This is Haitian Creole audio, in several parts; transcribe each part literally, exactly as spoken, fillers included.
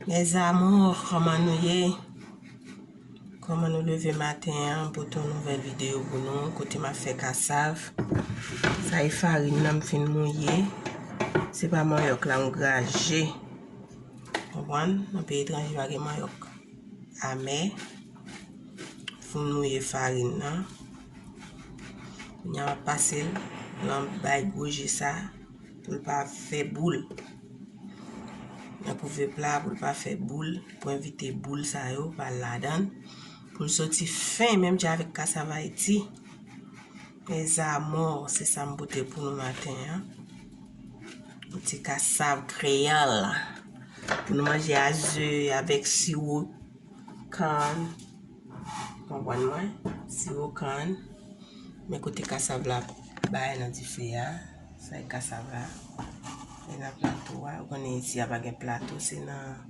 Mes amours, kòman nou ye? Kòman nou leve maten an? M pote yon nouvèl videyo pou nou, kote m ap fè kasav. Sa e farin nan m fin mouye. Se pa manyòk la m graje. Konprann? Nan peyi etranje pa gen manyòk amè. Fin mouye farin nan. Kounye a m ap pase l nan bay gwo je sa pou l pa fè boul. Nan kouve pla pou l pa fè boul, pou evite boul sa yo pa al ladan l. Pou l soti fen, menm jan avèk kasav Ayiti. Mes amours, se sa m pote pou nou maten an. Yon ti kasav kreyòl. Pou nou manje a ze avèk siwo kann. Konprann mwen? Siwo kann. Men kote kasav la bay nan dife a. Sa e kasav la. E nan plato a. Ou konnen isi a pa gen plato, se nan,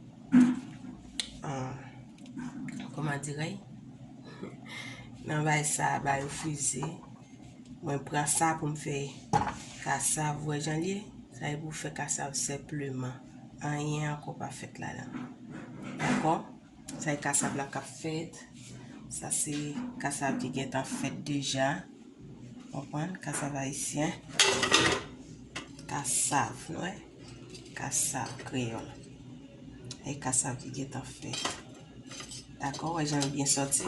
ah, kòman dirè? Nan bay sa, bay yo frize. Mwen pran sa pou m fè kasav, ou wè jan l ye? Sa e pou fè kasav senpleman. Anyen ankò pa fèt ladan. Dakò? Sa e kasav la k ap fèt. Sa se kasav ki gentan fèt deja. Konprann? Kasav ayisyen. Kasav, nou wè? Kasav kreyòl. E kasav ki gentan fèt. Dakò? Wè jan l byen sòti?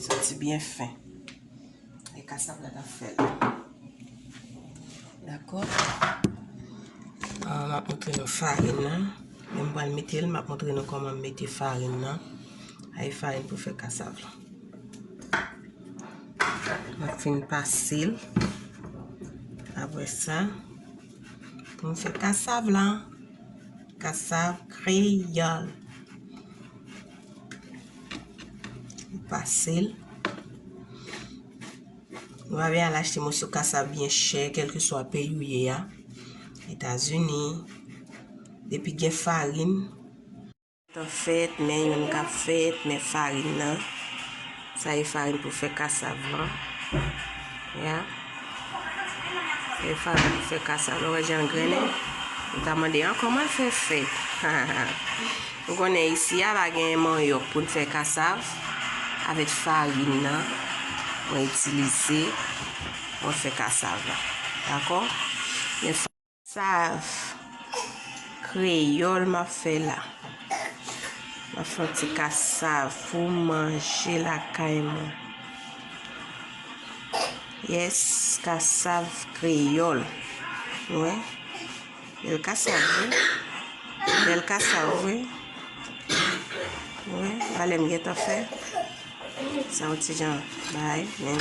Sòti byen fen. E kasav la t ap fè l. Dakò? Ah, m ap montre nou farin nan. Men m pral mete l, m ap montre nou kòman m mete farin nan. Ay farin pou fè kasav la. M ap fin pase l. Apre sa, pou m fè kasav la. Kasav kreyòl. M pase l. Nou pa bezwen al achte moso kasav byen chè, kèlkeswa peyi ou ye a. Etazini. Depi gen farin. Tan fèt, men youn k ap fèt, men farin nan. Sa e farin pou fè kasav lan. Ya. Sa e farin pou fè kasav lan. Ou wè jan l grennen? Ou ta mande, an, kòman l fè fèt? Ou konnen isi a pa gen manyòk pou n fè kasav avèk farin nan mwen itilize pou n fè kasav la. Dakò? Men kasav kreyòl m ap fè la. M ap fè yon ti kasav pou manje lakay mwen. Yes, kasav kreyòl. Ou wè? Bèl kasav, wi. Bèl kasav, wi. Wi, gade m gentan fè. Sa yon ti jan bay, men